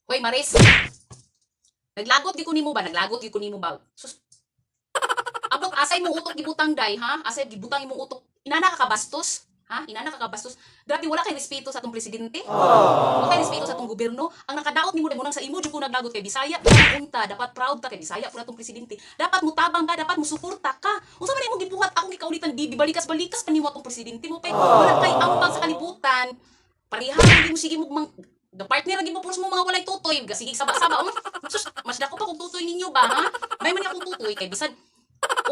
Hoy, Maris. Naglagot gyud ko nimo ba? Naglagot gyud ko nimo ba? Sus. Abot asay mo utok gibutang day, ha? Asay gibutang imong utok. Inana ka kabastos? Ha? Inana ka kabastos? Grabe, wala kay respeto sa atong presidente. Wala kay respeto sa atong gobyerno. Ang nakadaot nimo mo nang sa imo jud ko naglagot kay Bisaya. Unta, dapat proud ka kay Bisaya pud atong presidente. Dapat mutabang ka, dapat musuporta ka. Unsa man imong gibuhat akong gikaulitan di balikas-balikas pa nimo atong presidente mo kay wala kay ambag sa kalibutan. Pareha hindi mo sige mo mang the partner lagi mo puros mo mga walay tutoy, sige saba-saba. Sus, mas dako pa kung tutoy ninyo ba, ha? May man akong tutoy kay bisan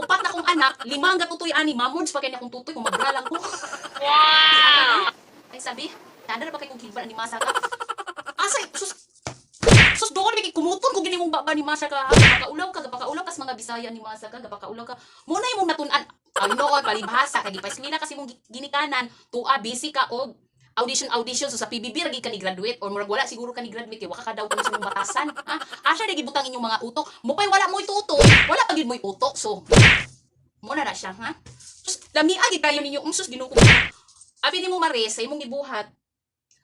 upat na kong anak, lima ang gatutoy ani, mamons pa kay na akong tutoy kung mabra lang ko. Wow! Ay sabi, tada na ba kay kong kilban ani masa ka? Asa sus sus doon may kumuton kung gini mong baba ni masa ka, ha? Gapakaulaw ka, gapakaulaw kas mga Bisaya ni masa ka, gapakaulaw ka. Muna imong natun-an. Ay noon palibhasa kay gipaeskwela kasi mong ginikanan, tuwa busy ka og audition audition, so sa PBB ra gid ka ni graduate or murag wala siguro ka ni graduate kay waka ka daw sa imong batasan, ha? Asa ra gibutang inyong mga utok mo pay wala mo'y tutoy, wala pa gid mo'y utok, so mo na na siya, ha? Sus, lamia gid kayo ninyo. Sus, Ginoo ko. Abi nimo, Maris, sa imong gibuhat,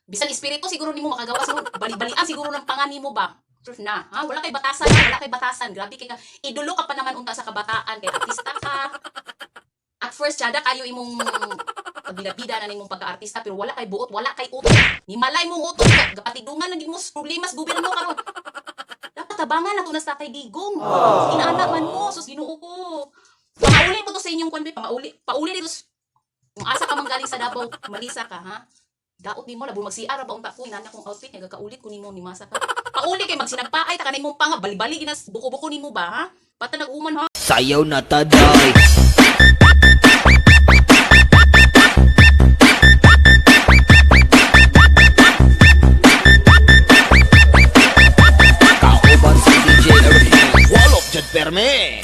bisan espiritu siguro nimo makagawa sa bali-balian siguro ng panga nimo ba. Sus na, ha? Wala kay batasan, ha? Wala kay batasan. Grabe kay ka, idolo ka pa naman unta sa kabataan kay artista ka. At first, tsada kayo imong pagbida-bida na nimong pagka-artista, pero wala kay buot, wala kay utok. Ni malay mong utok ka, gapatidungan lang gid mo sa problema sa gobyerno karon. Dapat tabangan na to na sa Tatay Digong. Inaana man mo, sus, Ginoo ko. Pamauli mo to sa inyong kwan, be, pamauli, pauli dito. Kung asa ka man galing sa Davao, malisa ka, ha? Daot nimo labo mag-CR ra ba unta ko inana kong outfit nga gakaulit ko nimo ni masa ka. Pauli kay magsinagpaay ta kanay mong panga bali-bali ginas buko-buko nimo ba, ha? Pata nag-uman, ha? Sayaw na taday. Kauban si DJ Ernie. Walop jud perme.